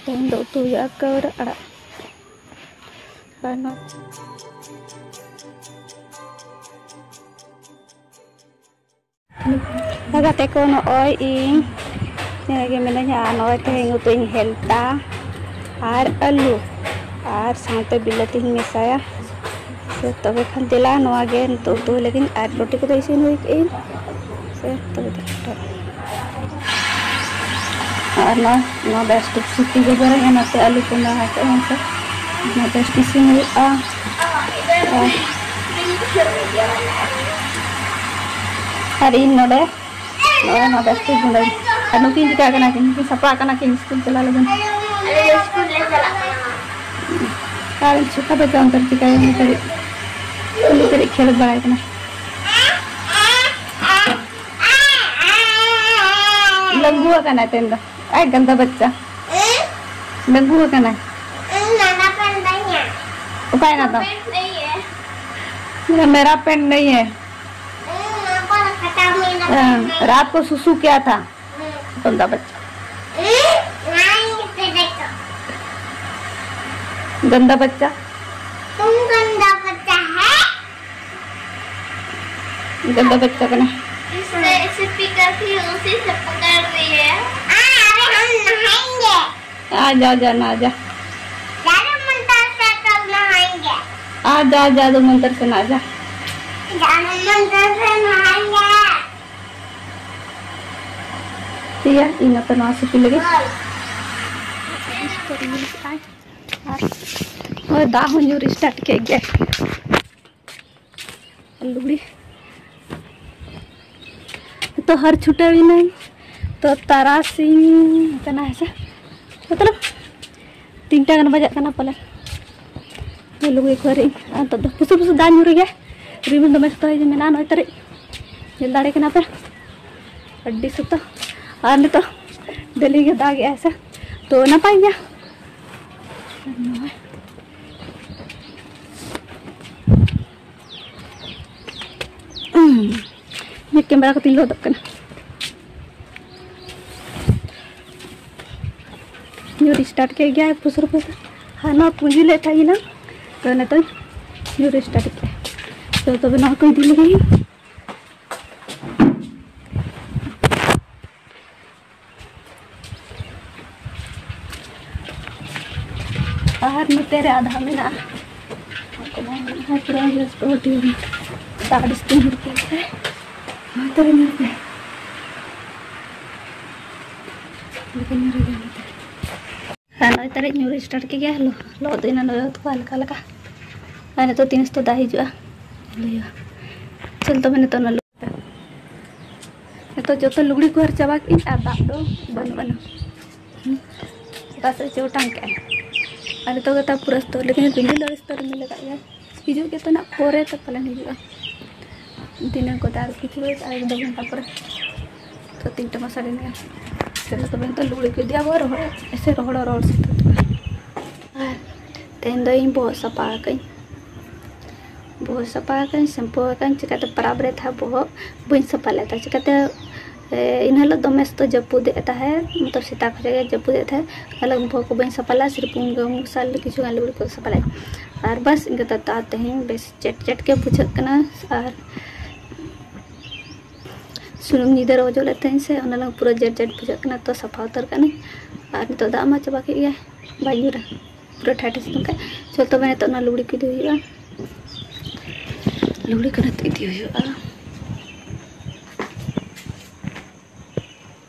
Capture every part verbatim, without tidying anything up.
ᱛᱮᱦᱮᱧ ᱫᱚ ᱩᱛᱩ ᱦᱩᱭᱩᱜᱼᱟ ᱠᱟᱹᱣᱨᱟᱹ ᱟᱲᱟᱜ᱾ ᱟᱨ ᱱᱚᱣᱟ ᱜᱟᱛᱮ ᱠᱚ, ᱱᱚᱜᱼᱚᱭ ᱤᱧ ᱱᱚᱰᱮ ᱜᱮ ᱢᱤᱱᱟᱹᱧᱟ ᱟᱨ ᱱᱚᱜᱼᱚᱭ ᱛᱮᱦᱮᱧ ᱩᱛᱩᱧ ᱦᱮᱞᱛᱟ ᱟᱨ ᱟᱹᱞᱩ ᱟᱨ ᱥᱟᱶᱛᱮ ᱵᱤᱞᱟᱹᱛᱤᱧ ᱢᱮᱥᱟᱭᱟ᱾ ᱥᱮ ᱛᱚᱵᱮ ᱠᱷᱟᱱ ᱫᱮᱞᱟ, ᱱᱚᱣᱟ ᱜᱮ ᱱᱤᱛᱚᱜ ᱩᱛᱩ ᱦᱩᱭ ᱞᱟᱹᱜᱤᱫ ᱟᱨ ᱨᱩᱴᱤ ᱠᱚᱫᱚ ᱤᱥᱤᱱ ᱦᱩᱭ ᱠᱮᱫᱟᱹᱧ᱾ ᱥᱮ ᱛᱚᱵᱮ ᱫᱚ ᱟᱨ ᱱᱚᱣᱟ, ᱱᱚᱣᱟ ᱵᱮᱥ ᱴᱷᱤᱠ ᱥᱤᱯᱤ ᱜᱮ ᱡᱚᱨᱟᱭᱟ, ᱱᱚᱛᱮ ᱟᱹᱞᱩ ᱪᱚᱸᱫᱟ ᱦᱚᱪᱚ ᱦᱮᱸ ᱥᱮ᱾ ᱱᱚᱣᱟ ᱵᱮᱥ ᱴᱷᱤᱠ ᱤᱥᱤᱱ ᱦᱩᱭᱩᱜᱼᱟ᱾ ᱟᱨ, ᱟᱨ ᱤᱧ ᱱᱚᱰᱮ ᱱᱚᱜᱼᱚᱭ ᱱᱚᱣᱟ ᱵᱮᱥ ᱴᱷᱤᱠ ᱱᱚᱰᱮ᱾ ᱟᱨ ᱱᱩᱠᱤᱱ ᱪᱤᱠᱟᱹ ᱠᱟᱱᱟ ᱠᱤᱱ? ᱱᱩᱠᱤᱱ ᱥᱟᱯᱲᱟᱜ ᱠᱟᱱᱟ ᱠᱤᱱ ᱥᱠᱩᱞ ᱪᱟᱞᱟᱜ ᱞᱟᱹᱜᱤᱫ᱾ ᱟᱨ ᱤᱧ ᱪᱷᱳᱴᱟ ᱵᱟᱪᱪᱟ ᱚᱱᱛᱮ ᱨᱮ ᱪᱤᱠᱟᱹᱭᱟ? ᱩᱱᱤ ᱠᱟᱹᱴᱤᱡ, ᱩᱱᱤ ᱠᱟᱹᱴᱤᱡ ᱠᱷᱮᱞ ᱵᱟᱲᱟᱭ ᱠᱟᱱᱟ᱾ ᱞᱟᱹᱝᱜᱩ ᱟᱠᱟᱱᱟᱭ ᱛᱮᱦᱮᱧ ᱫᱚ᱾ ᱟᱭ ᱜᱟᱱᱫᱟ ᱵᱟᱪᱪᱟ᱾ ᱞᱟᱹᱝᱜᱩ ᱟᱠᱟᱱᱟᱭ᱾ ᱚᱠᱟᱭ ᱱᱟ ᱫᱚ? ᱢᱮᱨᱟ ᱯᱮᱱᱴ ᱱᱟᱦᱤ ᱦᱮ᱾ ᱦᱮᱸ, ᱨᱟᱛ ᱠᱚ ᱥᱩᱥᱩ ᱠᱮᱭᱟ ᱛᱷᱟ᱾ ᱜᱟᱱᱫᱟ ᱵᱟᱪᱪᱟ᱾ ᱜᱟᱱᱫᱟ ᱵᱟᱪᱪᱟ᱾ तुम गंदा बच्चा है। गंदा बच्चा बना। इससे, इसे पी करती है, उसी से पकड़ रही है। हाँ, अरे हम नहाएंगे। आ जा, जा, ना जा। जादू मंत्र से कल नहाएंगे। आ जा, जादू मंत्र से ना जा। जादू मंत्र से नहाएंगे। ᱴᱷᱤᱠ ᱜᱮᱭᱟ, ᱤᱧ ᱟᱯᱮ ᱱᱚᱣᱟ ᱥᱤᱯᱤ ᱞᱟᱹᱜᱤᱫ᱾ ᱟᱨ ᱱᱚᱜᱼᱚᱭ ᱫᱟᱜ ᱦᱚᱸ ᱧᱩᱨ start ᱠᱮᱫ ᱜᱮᱭᱟᱭ᱾ ᱞᱩᱜᱽᱲᱤ ᱱᱤᱛᱚᱜ ᱦᱟᱹᱨ ᱪᱷᱩᱴᱟᱹᱣ ᱮᱱᱟᱹᱧ᱾ ᱛᱚ ᱛᱟᱨᱟᱥᱤᱧ ᱠᱟᱱᱟ ᱦᱮᱸ ᱥᱮ, ᱢᱚᱛᱞᱚᱵ ᱛᱤᱱᱴᱟ ᱜᱟᱱ ᱵᱟᱡᱟᱜ ᱠᱟᱱᱟ ᱯᱟᱞᱮ᱾ ᱞᱩᱜᱽᱲᱤ ᱠᱚ ᱦᱟᱹᱨ ᱮᱫᱟᱹᱧ᱾ ᱟᱨ ᱱᱤᱛᱚᱜ ᱫᱚ ᱯᱩᱥᱩ ᱯᱩᱥᱩ ᱫᱟᱜ ᱧᱩᱨᱩᱜ ᱜᱮᱭᱟ᱾ ᱨᱤᱢᱤᱞ ᱫᱚᱢᱮ ᱥᱚᱠᱛᱚ ᱦᱤᱡᱩᱜ ᱢᱮᱱᱟᱜᱼᱟ ᱱᱚᱭ ᱛᱟᱹᱨᱤᱠᱷ᱾ ᱧᱮᱞ ᱫᱟᱲᱮ ᱠᱟᱱᱟ ᱯᱮ, ᱟᱹᱰᱤ ᱥᱚᱠᱛᱚ᱾ ᱟᱨ ᱱᱤᱛᱚᱜ ᱰᱮᱞᱤ ᱜᱮ ᱫᱟᱜ ᱮᱜᱼᱟᱭ ᱥᱮ, ᱛᱚ ᱱᱟᱯᱟᱭ ᱜᱮᱭᱟ᱾ ᱤᱧᱟᱹᱜ ᱠᱮᱢᱮᱨᱟ ᱠᱚᱛᱤᱧ ᱞᱚᱦᱚᱫᱚᱜ ᱠᱟᱱᱟ᱾ ᱧᱩᱨ start ᱠᱮᱫ ᱜᱮᱭᱟᱭ ᱯᱩᱥᱩᱨ ᱯᱩᱥᱩᱨ᱾ ᱟᱨ ᱱᱚᱣᱟ ᱯᱩᱸᱡᱤ ᱞᱮ ᱛᱟᱦᱮᱸᱭᱮᱱᱟ, ᱛᱚ ᱱᱤᱛᱚᱜ ᱧᱩᱨ start ᱠᱮᱫ᱾ ᱛᱚ ᱛᱚᱵᱮ ᱱᱚᱣᱟ ᱠᱚ ᱤᱫᱤ ᱞᱮᱜᱮ᱾ ᱟᱨ ᱱᱚᱛᱮ ᱨᱮ ᱟᱫᱷᱟ ᱢᱮᱱᱟᱜᱼᱟ᱾ ᱯᱩᱨᱟᱹ ᱡᱚᱛᱚ ᱦᱟᱹᱴᱤᱧ ᱫᱟᱜ ᱰᱤᱥᱴᱤᱝ ᱦᱩᱭ ᱠᱮᱫ ᱛᱮ ᱱᱚᱛᱮ ᱨᱮ ᱧᱮᱞ ᱯᱮ᱾ ᱱᱚᱛᱮ ᱧᱮᱞ ᱨᱮ ᱱᱚᱛᱮ᱾ ᱟᱨ ᱱᱚᱜᱼᱚᱭ ᱛᱟᱨᱮᱡ ᱧᱩᱨ start ᱠᱮᱫ ᱜᱮᱭᱟ, ᱞᱚ-, ᱞᱚᱦᱚᱫ ᱮᱱᱟ ᱱᱚᱜᱼᱚᱭ ᱚᱛ ᱠᱚ ᱦᱟᱞᱠᱟ ᱦᱟᱞᱠᱟ᱾ ᱟᱨ ᱱᱤᱛᱚᱜ ᱛᱤᱱ ᱥᱚᱢᱚᱭ ᱫᱟᱜ ᱦᱤᱡᱩᱜᱼᱟ, ᱞᱟᱹᱭᱟ᱾ ᱪᱚᱞ ᱛᱚᱵᱮ ᱱᱤᱛᱚᱜ ᱚᱱᱟ ᱞᱚ-, ᱱᱤᱛᱚᱜ ᱡᱚᱛᱚ ᱞᱩᱜᱽᱲᱤ ᱠᱚ ᱦᱟᱹᱨ ᱪᱟᱵᱟ ᱠᱮᱫᱟᱹᱧ ᱟᱨ ᱫᱟᱜ ᱫᱚ ᱵᱟᱹᱱᱩᱜ ᱟᱱᱟ᱾ ᱦᱩᱸ᱾ ᱚᱠᱟ ᱥᱮᱫ ᱪᱚ ᱚᱴᱟᱝ ᱠᱮᱫᱼᱟᱭ᱾ ᱟᱨ ᱱᱤᱛᱚᱜ ᱜᱮ ᱛᱟ ᱯᱩᱨᱟᱹ ᱥᱤᱛᱩᱝ, ᱞᱮᱠᱤᱱ ᱨᱤᱢᱤᱞ ᱫᱚ ᱟᱹᱰᱤ ᱥᱤᱛᱩᱝ ᱨᱤᱢᱤᱞ ᱟᱠᱟᱫ ᱜᱮᱭᱟ᱾ ᱦᱤᱡᱩᱜ ᱜᱮᱛᱚ ᱱᱟᱜ ᱯᱚᱨᱮ ᱛᱮ ᱯᱟᱞᱮᱱ ᱦᱤᱡᱩᱜᱼᱟ᱾ ᱫᱷᱤᱱᱟᱹᱝ ᱠᱚᱛᱮ ᱟᱨ ᱠᱤᱪᱷᱩ ᱜᱷᱟᱹᱲᱤᱡ, ᱟᱨ ᱮᱠ ᱫᱩ ᱜᱷᱚᱱᱴᱟ ᱯᱚᱨᱮ᱾ ᱛᱚ ᱛᱤᱱᱴᱟ ᱢᱟ ᱥᱟᱰᱮ ᱜᱮᱭᱟ᱾ ᱪᱚᱞᱚ ᱛᱚᱵᱮ ᱱᱤᱛᱚᱜ ᱞᱩᱜᱽᱲᱤ ᱠᱚ ᱤᱫᱤᱭᱟ, ᱟᱵᱚ ᱨᱚᱦᱚᱲ, ᱮᱥᱮ ᱨᱚᱦᱚᱲ ᱨᱚᱦᱚᱲ ᱥᱤᱛᱩᱝ ᱛᱮ᱾ ᱟᱨ ᱛᱮᱦᱮᱧ ᱫᱚ ᱤᱧ ᱵᱚᱦᱚᱜ ᱥᱟᱯᱷᱟ ᱟᱠᱟᱫᱟᱹᱧ᱾ ᱵᱚᱦᱚᱜ ᱥᱟᱯᱷᱟ ᱟᱠᱟᱫᱟᱹᱧ, ᱥᱮᱢᱯᱩ ᱟᱠᱟᱫᱟᱹᱧ, ᱪᱤᱠᱟᱹᱛᱮ ᱯᱟᱨᱟᱵᱽ ᱨᱮ ᱛᱷᱟ ᱵᱚᱦᱚᱜ ᱵᱟᱹᱧ ᱥᱟᱯᱷᱟ ᱞᱮᱫᱟ᱾ ᱪᱤᱠᱟᱹᱛᱮ, ᱮ, ᱤᱱᱟᱹ ᱦᱤᱞᱳᱜ ᱫᱚᱢᱮ ᱥᱚᱠᱛᱚ ᱡᱟᱹᱯᱩᱫ ᱮᱫ ᱛᱟᱦᱮᱸᱫ, ᱢᱚᱛᱞᱚᱵ ᱥᱮᱛᱟᱜ ᱠᱷᱚᱱᱟᱜ ᱜᱮ ᱡᱟᱹᱯᱩᱫ ᱮᱫ ᱛᱟᱦᱮᱸᱫ᱾ ᱚᱱᱟ ᱞᱟᱹᱜᱤᱫ ᱵᱚᱦᱚᱜ ᱠᱚ ᱵᱟᱹᱧ ᱥᱟᱯᱷᱟ ᱞᱮᱫᱟ, ᱥᱤᱨᱯ ᱩᱢ ᱜᱮ ᱩᱢ ᱥᱟᱞ ᱠᱤᱪᱷᱩ ᱜᱟᱱ ᱞᱩᱜᱽᱲᱤ ᱠᱚ ᱥᱟᱯᱷᱟ ᱞᱮᱫᱟ᱾ ᱟᱨ ᱵᱟᱥ ᱤᱱᱠᱟᱹ ᱛᱮ ᱛᱮᱦᱮᱧ ᱵᱮᱥ ᱪᱮᱴ ᱪᱮᱴ ᱜᱮ ᱵᱩᱡᱷᱟᱹᱜ ᱠᱟᱱᱟ᱾ ᱟᱨ ᱥᱩᱱᱩᱢ ᱧᱤᱫᱟᱹ ᱨᱮ ᱚᱡᱚᱜ ᱞᱮᱫ ᱛᱟᱦᱮᱸᱧ ᱥᱮ, ᱚᱱᱟ ᱞᱟᱹᱜᱤᱫ ᱯᱩᱨᱟᱹ ᱡᱮᱴ ᱡᱮᱴ ᱵᱩᱡᱷᱟᱹᱜ ᱠᱟᱱᱟ, ᱛᱚ ᱥᱟᱯᱷᱟ ᱩᱛᱟᱹᱨ ᱠᱟᱜ ᱟᱹᱧ᱾ ᱟᱨ ᱱᱤᱛᱚᱜ ᱫᱟᱜ ᱢᱟ ᱪᱟᱵᱟ ᱠᱮᱫ ᱜᱮᱭᱟᱭ, ᱵᱟᱭ ᱧᱩᱨᱟ, ᱯᱩᱨᱟᱹ ᱴᱷᱟᱴ ᱮ ᱥᱤᱛᱩᱝ ᱠᱟᱜ᱾ ᱪᱚᱞ ᱛᱚᱵᱮ ᱱᱤᱛᱚᱜ ᱚᱱᱟ ᱞᱩᱜᱽᱲᱤ ᱠᱚ ᱤᱫᱤ ᱦᱩᱭᱩᱜᱼᱟ, ᱞᱩᱜᱽᱲᱤ ᱠᱚ ᱱᱤᱛᱚᱜ ᱤᱫᱤ ᱦᱩᱭᱩᱜᱼᱟ᱾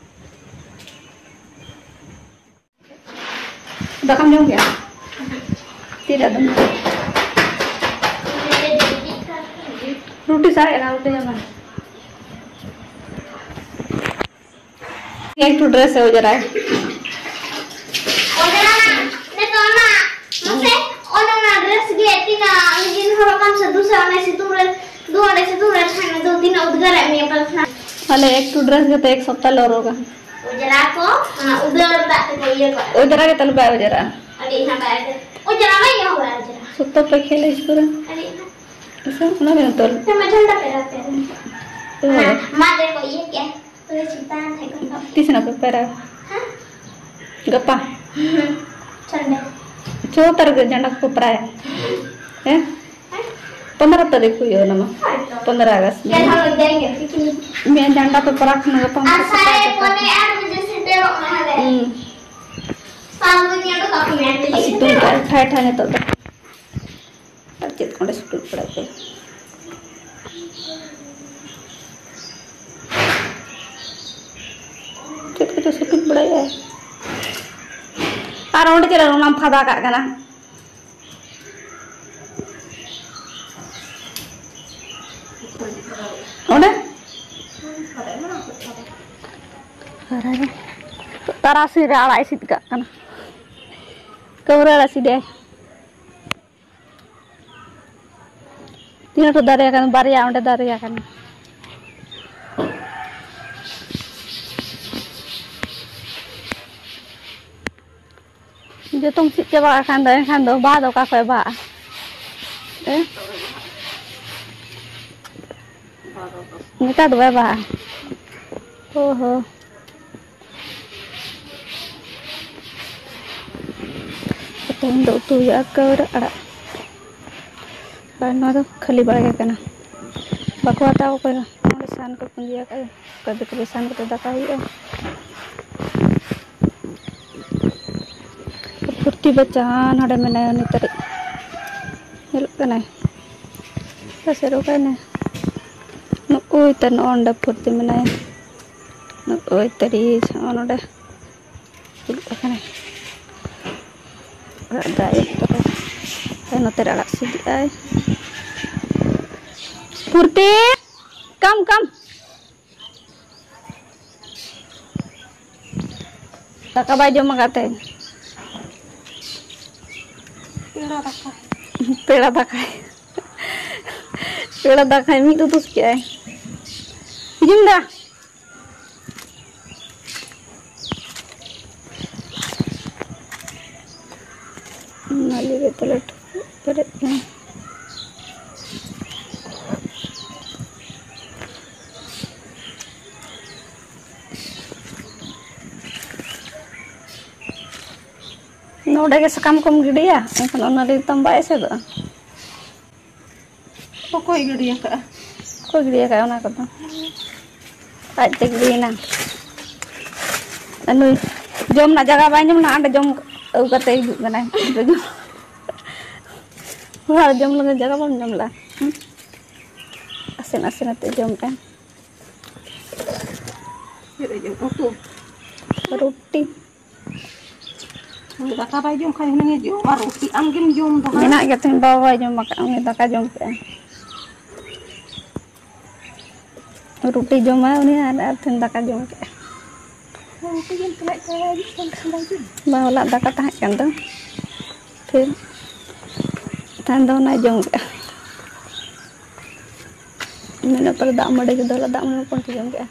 ᱫᱟᱠᱟᱢ ᱡᱚᱢ ᱠᱮᱜᱼᱟ? ᱛᱤᱨᱮ ᱟᱫᱚᱢ ᱡᱚᱢᱟ? ᱨᱩᱴᱤ ᱥᱟᱨᱮᱡ ᱟᱠᱟᱱᱟ, ᱨᱩᱴᱤ ᱡᱚᱢ ᱢᱮ᱾ ᱮᱠᱴᱩ dress ᱮ ᱚᱡᱽᱨᱟᱭ᱾ ᱚᱡᱽᱨᱟ, ᱱᱤᱛᱚᱜ ᱚᱱᱟ, ᱢᱟᱥᱮ, ᱚᱱᱟ, ᱚᱱᱟ dress ᱜᱮ ᱛᱤᱱᱟᱹᱜ ᱢᱤᱫ ᱫᱤᱱ ᱦᱚᱨᱚᱜ ᱠᱟᱢ ᱥᱮ ᱫᱩᱥᱨᱟ ᱚᱱᱟ ᱥᱤᱛᱩᱝ ᱨᱮ, ᱫᱩ ᱚᱸᱰᱮ ᱥᱤᱛᱩᱝ ᱨᱮ ᱛᱟᱦᱮᱸ ᱢᱮ, ᱫᱩ ᱛᱤᱱᱟᱹᱜ ᱩᱫᱽᱜᱟᱹᱨᱮᱫ ᱢᱮᱭᱟ ᱯᱟᱞᱮ ᱠᱷᱟᱱ᱾ ᱟᱞᱮ ᱮᱠᱴᱩ dress ᱜᱮᱛᱚ ᱮᱠ ᱥᱚᱯᱛᱟ ᱞᱮ ᱦᱚᱨᱚᱜᱟ᱾ ᱚᱡᱽᱨᱟ ᱠᱚ, ᱚᱱᱟ ᱩᱫᱽᱜᱟᱹᱨ ᱫᱟᱜ ᱛᱮᱠᱚ ᱤᱭᱟᱹ ᱠᱚᱜᱼᱟ᱾ ᱚᱡᱽᱨᱟ ᱜᱮ ᱛᱟᱞᱮ ᱵᱟᱭ ᱚᱡᱽᱨᱟᱜᱼᱟ᱾ ᱟᱹᱰᱤ ᱦᱟᱸᱰᱟ ᱜᱮ᱾ ᱚᱡᱽᱨᱟ ᱢᱟ ᱤᱧ ᱦᱚᱸ ᱵᱟᱭ ᱚᱡᱽᱨᱟ᱾ ᱥᱚᱠᱛᱚ ᱯᱮ ᱠᱷᱮᱞᱟ ᱤᱥᱠᱩᱞ ᱨᱮ᱾ ᱟᱹᱰᱤ ᱦᱟᱸᱰᱟ᱾ ᱟᱪᱪᱷᱟ, ᱚᱱᱟ ᱜᱮ ᱱᱚᱛᱚᱨ᱾ ᱦᱮᱸ, ᱢᱟ ᱡᱷᱟᱱᱰᱟ ᱯᱮ ᱨᱟᱯᱮ᱾ ᱚ᱾ ᱚᱱᱟ ᱢᱟᱫ ᱨᱮᱠᱚ ᱤᱭᱟᱹ ᱠᱮᱜᱼᱟ᱾ ᱛᱚᱵᱮ ᱪᱮᱛᱟᱱ ᱴᱷᱮᱡ ᱠᱷᱚᱱ ᱫᱚ᱾ ᱛᱤᱥ ᱱᱟᱜ ᱯᱮ ᱯᱮᱨᱟ? ᱦᱮᱸ? ᱜᱟᱯᱟ? ᱦᱩᱸ, ᱥᱟᱱᱰᱮ᱾ ᱪᱷᱚ ᱛᱟᱹᱨᱤᱠᱷ ᱨᱮ ᱡᱷᱟᱱᱰᱟ ᱠᱚ ᱯᱨᱟᱭ᱾ ᱦᱮᱸ? ᱯᱚᱱᱫᱽᱨᱚ ᱛᱟᱹᱨᱤᱠᱷ ᱦᱩᱭᱩᱜᱼᱟ ᱚᱱᱟ ᱢᱟ᱾ ᱦᱳᱭ ᱛᱚ᱾ ᱯᱚᱱᱫᱽᱨᱚ ᱟᱜᱚᱥᱴ᱾ ᱡᱟᱦᱟᱸ ᱦᱤᱞᱳᱜ ᱡᱟᱭᱜᱟ ᱯᱤᱠᱱᱤᱠ᱾ ᱢᱮᱭᱟᱝ ᱡᱷᱟᱱᱰᱟ ᱯᱮ ᱯᱟᱨᱟᱠ ᱠᱷᱟᱱ ᱜᱟᱯᱟ ᱢᱟ ᱟᱨ ᱥᱮᱛᱟᱜ ᱥᱟᱲᱮ ᱥᱮᱛᱟᱜ᱾ ᱯᱚᱱᱮ ᱟᱴ ᱵᱟᱡᱮ ᱥᱮᱴᱮᱨᱚᱜ ᱢᱮ ᱦᱟᱸᱰᱮ᱾ ᱦᱩᱸ᱾ ᱥᱟᱞ ᱵᱚᱱ ᱧᱮᱞ ᱦᱚᱴᱚ ᱠᱟᱜ ᱢᱮᱭᱟ᱾ ᱥᱤᱛᱩᱝ ᱠᱟᱜᱼᱟᱭ ᱴᱷᱟᱭ ᱴᱷᱟᱭ ᱱᱤᱛᱚᱜ ᱫᱚ᱾ ᱟᱨ ᱪᱮᱫ ᱠᱚᱸᱰᱮ ᱥᱩᱴᱩᱡ ᱵᱟᱲᱟᱭᱮᱫᱼᱟᱭ? ᱪᱮᱫ ᱠᱚᱪᱚ ᱥᱩᱴᱩᱡ ᱵᱟᱲᱟᱭᱮᱫᱼᱟᱭ? ᱟᱨ ᱚᱸᱰᱮ ᱪᱮᱫ ᱞᱟᱹᱜᱤᱫ ᱚᱱᱟᱢ ᱯᱷᱟᱫᱟ ᱠᱟᱜ ᱠᱟᱱᱟ? ᱚᱸᱰᱮ? ᱛᱟᱨᱟᱥᱤᱧ ᱨᱮ ᱟᱲᱟᱜ ᱤᱥᱤᱫ ᱠᱟᱜ ᱠᱟᱱᱟ᱾ ᱠᱟᱹᱣᱨᱟᱹ ᱟᱲᱟᱜ ᱥᱤᱫ ᱮ᱾ ᱛᱤᱱᱟᱹᱜ ᱴᱩ ᱫᱟᱨᱮ ᱟᱠᱟᱱᱟ? ᱵᱟᱨᱭᱟ ᱚᱸᱰᱮ ᱫᱟᱨᱮ ᱟᱠᱟᱱᱟ᱾ ᱡᱚᱛᱚᱢ ᱥᱤᱫ ᱪᱟᱵᱟ ᱠᱷᱟᱱ ᱫᱚ, ᱮᱱᱠᱷᱟᱱ ᱫᱚ ᱵᱟᱦᱟ ᱫᱚ ᱚᱠᱟ ᱠᱷᱚᱡ ᱵᱟᱦᱟᱜᱼᱟ? ᱮ? ᱱᱮᱛᱟᱨ ᱫᱚ ᱵᱟᱭ ᱵᱟᱦᱟᱜᱼᱟ᱾ ᱚ ᱦᱚ᱾ ᱛᱮᱦᱮᱧ ᱫᱚ ᱩᱛᱩ ᱦᱩᱭᱩᱜᱼᱟ ᱠᱟᱹᱣᱨᱟᱹ ᱟᱲᱟᱜ᱾ ᱟᱨ ᱱᱚᱣᱟ ᱫᱚ ᱠᱷᱟᱹᱞᱤ ᱵᱟᱲᱜᱮ ᱠᱟᱱᱟ, ᱵᱟᱠᱚ ᱦᱟᱛᱟᱣ ᱚᱠᱚᱭ ᱦᱚᱸ᱾ ᱱᱚᱰᱮ ᱥᱟᱦᱟᱱ ᱠᱚ ᱯᱩᱸᱡᱤ ᱟᱠᱟᱫ, ᱚᱠᱟ ᱵᱷᱤᱛᱨᱤ ᱨᱮ ᱥᱟᱦᱟᱱ ᱠᱟᱛᱮ ᱫᱟᱠᱟ ᱦᱩᱭᱩᱜᱼᱟ᱾ ᱯᱷᱩᱨᱛᱤ ᱵᱟᱪᱟ ᱱᱚᱰᱮ ᱢᱮᱱᱟᱭᱟ, ᱩᱱᱤ ᱛᱟᱹᱨᱤᱡ ᱧᱮᱞᱚᱜ ᱠᱟᱱᱟᱭ᱾ ᱚᱠᱟ ᱥᱮᱫ ᱨᱮ ᱚᱠᱟᱭᱱᱟᱭ? ᱱᱩᱜᱼᱩᱭ ᱛᱚ, ᱱᱚᱜᱼᱚ ᱱᱚᱰᱮ ᱯᱷᱩᱨᱛᱤ ᱢᱮᱱᱟᱭᱟ᱾ ᱱᱩᱜᱼᱩᱭ ᱛᱟᱹᱨᱤᱡ, ᱱᱚᱜᱼᱚ ᱱᱚᱰᱮ᱾ ᱫᱩᱲᱩᱵ ᱟᱠᱟᱱᱟᱭ᱾ ᱟᱲᱟᱜ ᱫᱟᱭ ᱛᱚᱵᱮ᱾ ᱟᱨ ᱱᱚᱛᱮ ᱨᱮ ᱟᱲᱟᱜ ᱥᱤᱫᱮᱜᱼᱟᱭ᱾ ᱯᱷᱩᱨᱛᱤ! ᱠᱟᱢ, ᱠᱟᱢ᱾ ᱫᱟᱠᱟ ᱵᱟᱭ ᱡᱚᱢ ᱟᱠᱟᱫ ᱛᱮ᱾ ᱯᱮᱲᱟ ᱫᱟᱠᱟ᱾ ᱯᱮᱲᱟ ᱫᱟᱠᱟᱭ᱾ ᱯᱮᱲᱟ ᱫᱟᱠᱟᱭ ᱢᱤᱫ ᱩᱛᱩ ᱠᱮᱜᱼᱟᱭ᱾ ᱦᱤᱡᱩᱜ ᱢᱮ ᱫᱟ᱾ ᱱᱟᱹᱞᱤ ᱨᱮ ᱛᱟᱞᱮ ᱴᱩᱠᱩᱡ ᱯᱮᱨᱮᱡ ᱠᱟᱱᱟ᱾ ᱱᱚᱰᱮ ᱜᱮ ᱥᱟᱠᱟᱢ ᱠᱚᱢ ᱜᱤᱰᱤᱭᱟ, ᱮᱱᱠᱷᱟᱱ ᱚᱱᱟ ᱞᱟᱹᱜᱤᱫ ᱛᱟᱢ ᱵᱟᱭ ᱮᱥᱮᱫᱚᱜᱼᱟ᱾ ᱚᱠᱚᱭ ᱜᱤᱰᱤ ᱟᱠᱟᱫᱼᱟ? ᱚᱠᱚᱭ ᱜᱤᱰᱤ ᱟᱠᱟᱫᱼᱟ ᱚᱱᱟ ᱠᱚᱫᱚ? ᱟᱡ ᱛᱮ ᱜᱤᱰᱤᱭᱮᱱᱟ᱾ ᱟᱨ ᱱᱩᱭ ᱡᱚᱢ ᱨᱮᱱᱟᱜ ᱡᱟᱭᱜᱟ ᱵᱟᱭ ᱧᱟᱢ ᱞᱮᱱᱟ, ᱚᱸᱰᱮ ᱡᱚᱢ ᱟᱹᱜᱩ ᱠᱟᱛᱮ ᱦᱤᱡᱩᱜ ᱠᱟᱱᱟᱭ᱾ ᱚᱲᱟᱜ ᱨᱮ ᱡᱚᱢ ᱞᱟᱹᱜᱤᱫ ᱡᱟᱭᱜᱟ ᱵᱟᱢ ᱧᱟᱢ ᱞᱮᱫᱼᱟ? ᱦᱩᱸ? ᱟᱥᱮᱱ ᱟᱥᱮᱱ ᱟᱛᱮ ᱡᱚᱢ ᱯᱮ᱾ ᱪᱮᱫ ᱮ ᱡᱚᱢ? ᱩᱛᱩ? ᱨᱩᱴᱤ᱾ ᱩᱱᱤ ᱫᱟᱠᱟ ᱵᱟᱭ ᱡᱚᱢ ᱠᱷᱟᱱ ᱦᱩᱱᱟᱹᱝ ᱮ ᱡᱚᱢᱟ, ᱨᱩᱴᱤ ᱟᱢ ᱜᱮᱢ ᱡᱚᱢ ᱫᱚ ᱦᱟᱸᱜ᱾ ᱢᱮᱱᱟᱜ ᱜᱮ ᱛᱟᱦᱮᱸᱫ, ᱵᱟᱵᱟ ᱵᱟᱭ ᱡᱚᱢ ᱟᱠᱟᱫ, ᱩᱱᱤ ᱫᱟᱠᱟ ᱡᱚᱢ ᱠᱮᱫᱼᱟᱭ᱾ ᱨᱩᱴᱤ ᱡᱚᱢᱟᱭ ᱩᱱᱤ ᱟᱨ, ᱟᱨ ᱛᱟᱦᱮᱸᱫ ᱫᱟᱠᱟ ᱡᱚᱢ ᱠᱮᱫᱼᱟᱭ᱾ ᱨᱩᱴᱤ ᱡᱚᱢ ᱛᱮᱱᱟᱜ ᱪᱟᱵᱟᱭ ᱦᱤᱡᱩᱜ ᱠᱟᱱ ᱠᱷᱟᱱ ᱵᱟᱭ ᱡᱚᱢᱟ᱾ ᱵᱟ, ᱦᱚᱞᱟ ᱫᱟᱠᱟ ᱛᱟᱦᱮᱸ ᱠᱟᱱ ᱫᱚ, ᱯᱷᱤᱨ ᱛᱟᱦᱮᱸᱱ ᱫᱚ ᱚᱱᱟᱭ ᱡᱚᱢ ᱠᱮᱫᱼᱟ᱾ ᱢᱮᱱᱮᱫ ᱯᱟᱞᱮ ᱫᱟᱜ ᱢᱟᱹᱰᱤ ᱠᱚᱫᱚ, ᱦᱚᱞᱟ ᱫᱟᱜ ᱢᱟᱹᱰᱤ ᱠᱚ ᱡᱚᱢ ᱠᱮᱫᱼᱟ᱾